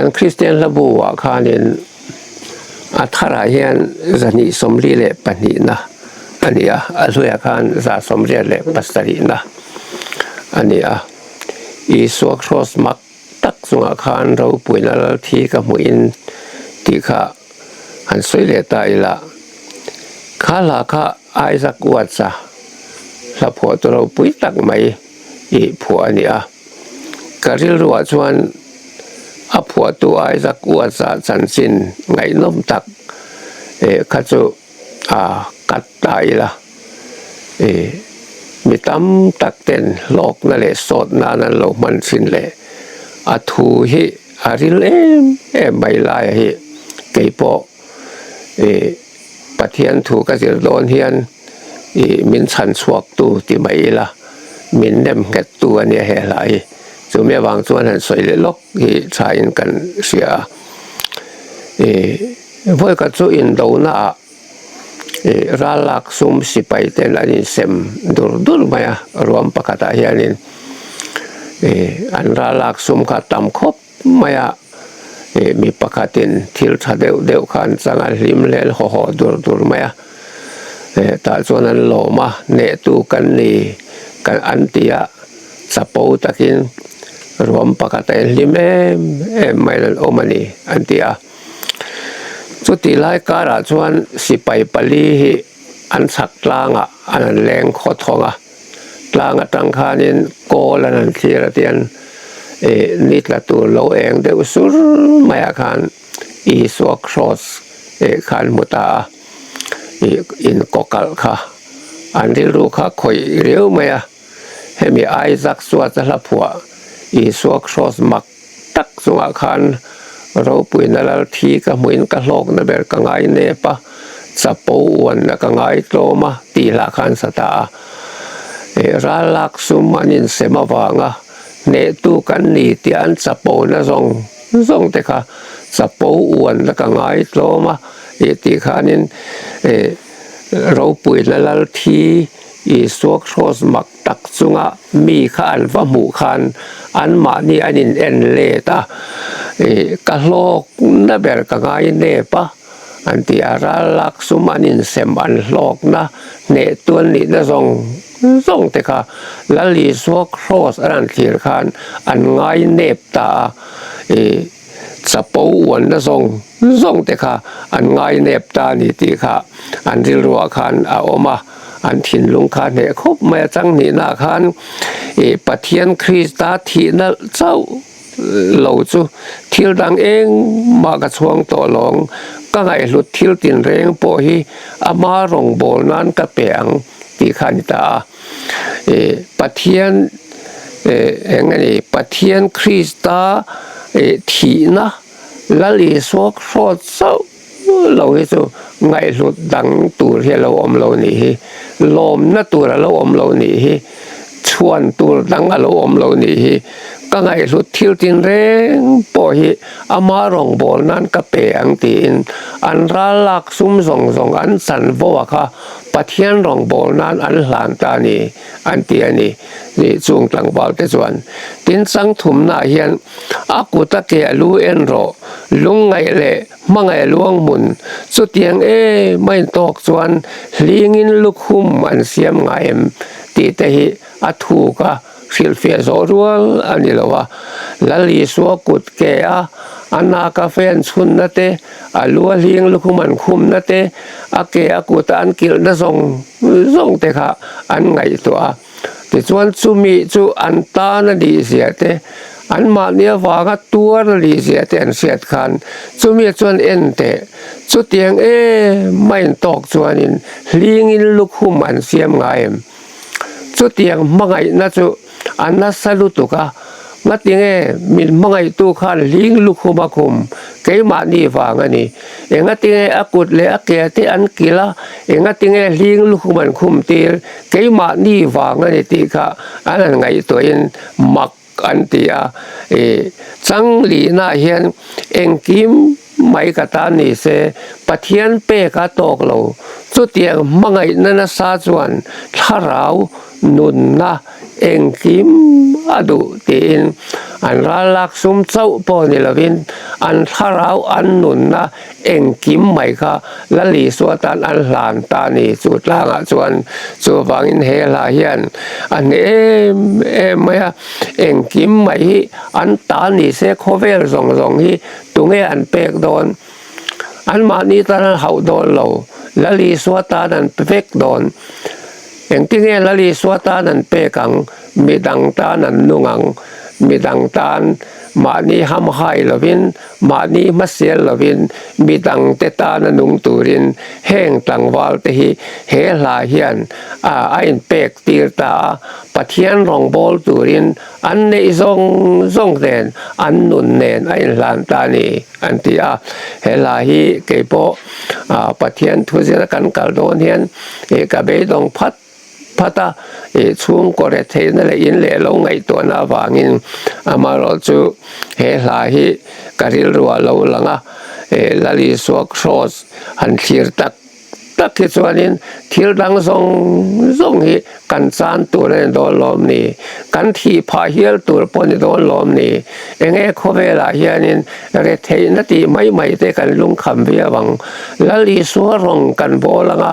Kan Kristian hlabu ah khanin a tharah hian 242 na a ni a, a hluiah khan 187 na a ni a. Isua Kraws mak tak chungah khan ropuina lal thi ka hmuhin tih kha han sawi leh ta ila. Kha hla kha Isaac Watts-a hla phuahtu ropui tak mai i phuah a ni a. Ka rilruah chuan a phuahtu Isaac Watts-a chanchin ngaihnawm tak kha chu a kat ta ila. Mi tam tak ten hlawkna leh sawt nan an lo hman thin leh a thu hi a ril em em mai laia hi keipawh Pathian thu ka zir dawn hian ih min chhan chhuak tu ti mai ila min nem nghet tu a nia he hla hi. Chumi avang chuan han sawi leh lawk hi tha in kan hria a. Ih vawikhat chu indona ah ih ral lak sum sipai ten an insem dur dur mai a ruam pakhat ah hianin ih an ral lak sum kha tam khawp mai a, ih mi pakhatin thil tha deuh deuh kha an chang a, hlim lel haw haw dur dur mai a, eh tah chuan an lawm a, hnehtu kan ni kan an ti a, chapo takin ruam pakhat a inhlim em em maiin an awm a ni an ti a. Chutih lai karah chuan sipai pali hi an chhak tlangah an han leng khaw thawng a, tlang atang khanin kawl an han thlir a tian ih ni tla tur lo eng deuh sur maiah khan Isua cross eh kha an hmu ta a, ih inkaw kalh kha an rilru kha khawih riau mai a, hemi Isaac chuan a hla phuah Isua cross mak tak chungah khan ropuina lal thi ka hmuhin ka hlawkna ber ka ngai nep a, chapo uanna ka ngai tlawm a tih hlah khan sa ta a. Eh ral lak sum an insem avanga hnehtu kan ni tih an chapona zawng zawng te kha chapo uanna ka ngai tlawm a ih tih khanin eh ropuina lal thi Isua Kraws mak tak chunga mi kha an va hmuh khan anmahni an in en let a, ih ka hlawkna ber ka ngai nep a an ti a, ral lak sum an insem an hlawkna hneh tuan nihna zawng zawng te kha Lal Isua Kraws an han thlir khan an ngai nep ta a, ih chapo uanna zawng zawng te kha an ngai nep ta a ni tih kha an rilruah khan a awm a. An thinlung kha hneh khawp mai a, chang hnihnaah khan ih Pathian Krista thihna chauh lo chu thil dang engmah ka chhuang tawh lawng, ka ngaihhlut thil tinreng pawh hi ama rawngbâwl nan ka pe ang tih kha a ni ta a. Ih Pathian ih eng a ni Pathian Krista ih thihna Lal Isua hrawt chauh. Lo hi chu ngaihhlut dang tur hi a lo awm lo nih hi, lawmna tur a lo awm lo nih hi, chhuan tur dang a lo awm lo nih hi, ka ngaihhlut thil tinreng pawh hi ama rawngbâwl nan ka pe ang tiin an ral lak sum zawng zawng an chanvo a kha Pathian rawngbâwl nan an hlan ta a ni an ti a ni. Chung tlangval te chuan tin chang thumnaah hian a kut a ke a lu en rawh, lungngaih leh hmangaih a luang hmun chutiang em a intawk chuan hlingin lukhum an siam ngai em tih te hi a thuk a, hrilhfiah zawh rual a ni lo a. Lal Isua kut ke a a naka fan chhunna te, a lu a hling lukhum an khumna te, a ke a kut a an kilhna zawng zawng te kha an ngaihtuah a. Tichuan chumi chu an tan a nih zia te, anmahni avanga tuar a nih zia te an hriat khan chumi chuan en teh. Chutiang em a intawk chuanin hlingin lukhum an siam ngai em? Chutiang hmangaihna chu a nasa lutuk a, ngatinge min hmangaihtu khan hling lukhum a khum keimahni vang a ni. Engatinge a kut leh a ke te an kilh a, engatinge hling lukhum an khum tir keimahni vang a ni tih kha an han ngaihtuahin mak an ti a. Ih chang lihnah hian engkim mai ka tan ni se Pathian pek a tawk lo. Chutiang hmangaihna nasa chuan thlarau nunna engkim a duh tiin an ral lak sum chauh pawh ni lovin An thlarau an nunna engkim mai kha Lal Isua tan an hlan ta a ni. Chu tlangah chuan chuvangin he hla hian a hneh em em mai a, engkim mai hi an ta ni se khawvel zawng zawng hi tunge an pek dawn? Anmahni tan an hauh dawn lo, Lal Isua tan an pe vek dawn. Engtinge Lal Isua tan an pek ang? Midang tan an nung ang. Midang tan mahni hamhai lovin, mahni hmasial lovin, midangte tana nung turin heng tlangval te hi he hla hian a inpek tir ta a, Pathian rawngbâwl turin an neih zawng zawng nen an nun nen a inhlan ta a ni an ti a. He hla hi kei pawh Pathian thu zira kan kal dawn hian ka beidawng phat phat a, chhungkaw retheihna leh in leh lo ngaihtuahna avangin amaherawhchu he hla hi ka rilru ah lo lang a, Lal Isua Kraws han thlir tak tak hi chuanin thil dang zawng zawng hi kan chan tur a ni dawn lawm ni, kan thih phah hial tur pawh a ni dawn lawm ni, enge khawvelah hianin retheihna tih mai mai te kan lungkham viau ang, Lal Isua rawng kan bawl ang a,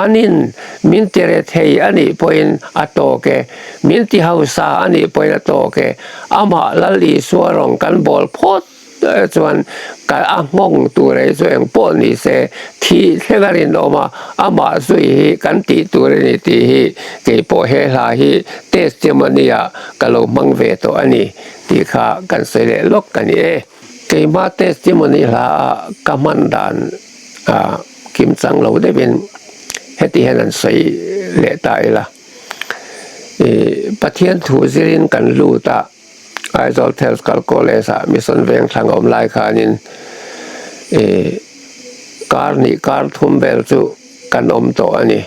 anin Min ti rethei a nih pawhin a tawk e, min ti hausa a nih pawhin a tawk e, amah Lal Isua rawng kan bawl phawt chuan ka a nghawng tur ei chu eng pawh ni se, thih thleng a rinawm a, amah zui hi kan tih tur a ni tih hi kei pawh he hla hi testimony ah ka lo hmang ve tawh a ni tih kha kan sawi leh lawk a ni e. Keimah testimony hla ah ka hman dan a kim chang lo deuhin heti hian an sawi leh ta ila. Ih Pathian thu zirin kan lut a, Aizawl Theological College ah Mission Vengthlang a awm lai khanin ih kar hnih kar thum vel chu kan awm tawh a ni.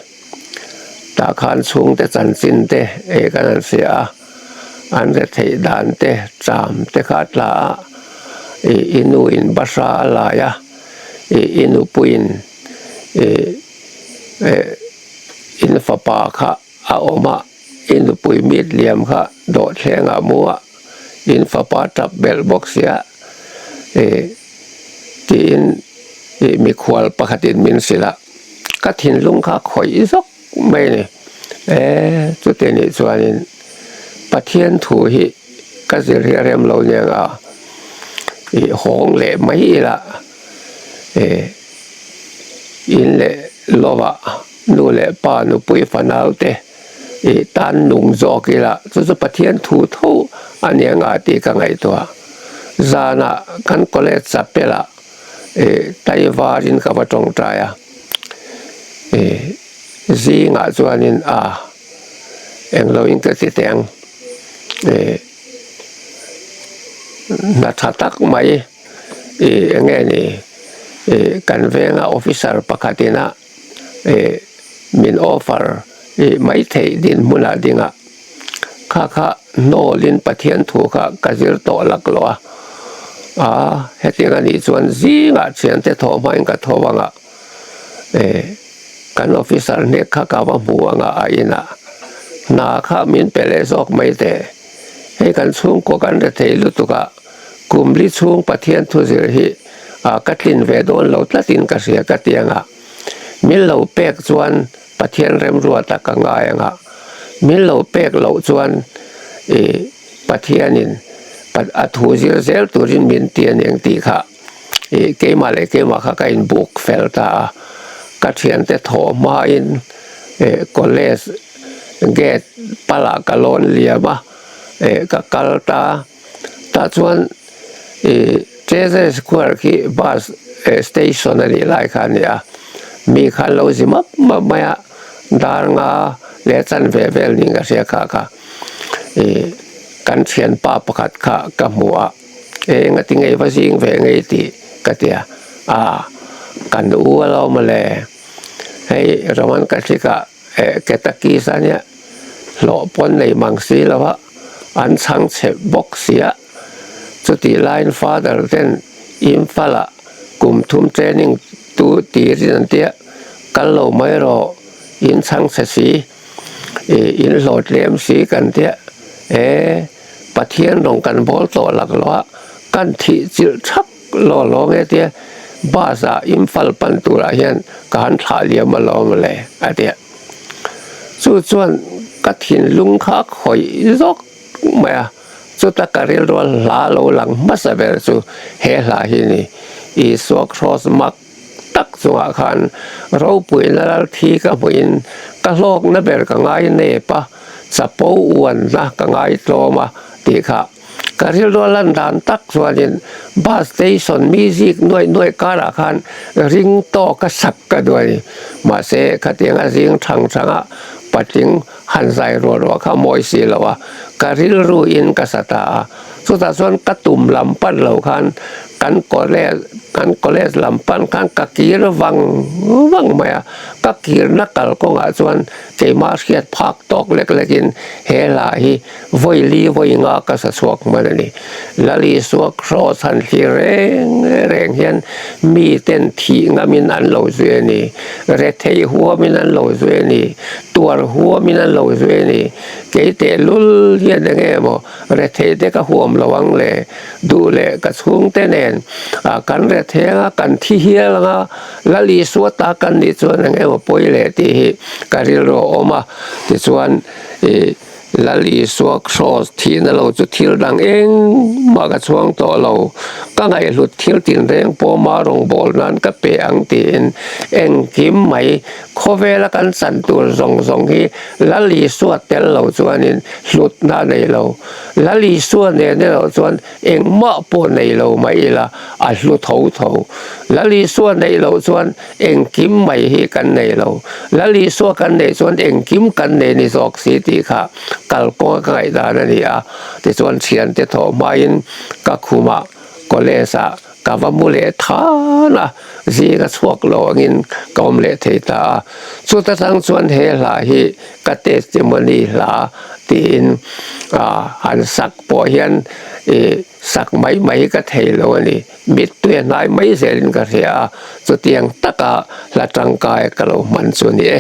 Tah khan chhungte chanchin te eh kan han hria a, an retheih dan te cham te kha a tla a, ih i nu in bahra a lai a. I nupuiin in fapa kha a awm a, i nupui mit liam kha dawhthleng ah mu a, in fapa tap belh bawk sia tiin mikhual pakhatin min hrilh a, ka thinlung kha khawih zawk mai a ni. E chutih nih chuanin Pathian thu hi ka zir hi a rem lo nia nga ih hawng leh mai ila eh in leh lovah nu leh pa nupui fanau te ih tan nung zawk ila chu chu Pathian thu tho a nia nga tih ka ngaihtuah zanah kan college chapel ah ih taivarin ka va tawngtai a ih zingah chuanin a englo in ka ti teh ang ih hna tha tak mai ih eng nge ni ih kan venga officer pakhat ina ih min offer ih mai theih dinhmunah dingah kha kha hnawlin Pathian thu kha ka zir tawh lak lo a a hetiang anih chuan zingah thiante thawh hmain ka tho ang a eh kan officer hnek kha ka va hmu ang a a inah hna kha min pe leh zawk mai teh hei kan chhungkaw kan re thei lutuk a kum li chhung Pathian thu zir hi ah ka tlin ve dawn lo tlatin ka hria ka ti ang a min lo pek chuan Pathian remruata ka ngai ang a min lo pek loh chuan ih Pathianin a thu zir zel turin min ti a ni ang tih kha. Ih keimah leh keimah kha ka inbuk fel ta a, ka thiante thawh hmain ih college gate palah ka lawn liam a, ih ka kal ta tah chuan ih Treasury Square khi bus station a nih lai kha a ni a, mi kha an lo zi map map mai a, dar nga leh chanve vel niin ka hria kha kha ih kan thianpa pakhat kha ka hmu a. Eng a ti ngei va zing ve ngei tih ka ti a, ah kan u a lo mawle hei Roman Catholic ah eh Ketakis a nia hlawh pawn nei mang si lo a an chhang chhe bawk si a chutih laiin father ten Imphal ah kum thum training tu tirin an tia kal lo mai rawh in chhang chhe si ih in hlawh tlem si kan tia e. Pathian rawng kan bawl tawh lak lo a, kan thih chilh thap law law nge tia bus ah Imphal pan turah hian ka han thlah liam alawm le a ti a. Chu chuan ka thinlung kha a khawih zawk mai a, chuta ka rilrual hla lo lang hmasa ber chu he hla hi a ni, Isua Kraws mak tak chungah khan ropuina lal thi ka hmuhin ka hlawkna ber ka ngai nep a, chapo uanna ka ngai tlawm a tih kha ka rilru a lan dan tak chuanin bus station mi zik nuaih nuaih karah khan ring tawka sak ka duh a ni. Mahse khatianga zing thang thanga patling han zai ruah ruah kha mawi si lo a, ka rilru in ka sa ta a. Chutah chuan ka tum lam pan lo khan kan college kan college lam pan khan ka kir vang vang mai a, ka kirna kalkawngah chuan keimah hriat phak tawk lek lek in he hla hi vawi li vawi nga ka sa chhuak hman a ni. Lal Isua Kraws han thlir reng reng hian mi ten thih ngamin an lo zui a ni, retheih huamin an lo zui a ni, tuar huamin an lo zui a ni, kei tehlul hian eng nge maw Rethei te ka huam lo ang le, duh leh ka chhungte nen kan retheng a, kan thi hial ang a, Lal Isua ta kan nih chuan eng emaw pawi leh tih hi ka rilru a awm a, tichuan ih Lal Isua kraws thihna lo chu thil dang engmah ka chhuang tawh lo, ka ngaihhlut thil tinreng pawma rawngbâwl nan ka pe ang tiin engkim mai Khawvela kan chan tur zawng zawng hi Lal Isua tel lo chuanin hlutna a nei lo. Lal Isua nen erawh chuan engmah pawh nei lo mai ila a hlu tho tho. Lal Isua neih loh chuan engkim mai hi kan nei lo. Lal Isua kan neih chuan engkim kan nei ni zawk si tih kha kalkawnga ka ngaihdan a ni a. Tichuan thiante thawh hmain ka khumah college ah Ka va mu leh than a, zing a chhuak lo angin ka awm leh thei ta a. Chuta tang chuan he hla hi ka testimony hla tiin han sak pawh hian ih sak mai mai ka thei lo a ni. Mittui a hnai mai zelin ka hria a, chutiang taka hla tangkai ka lo hman chu a ni e.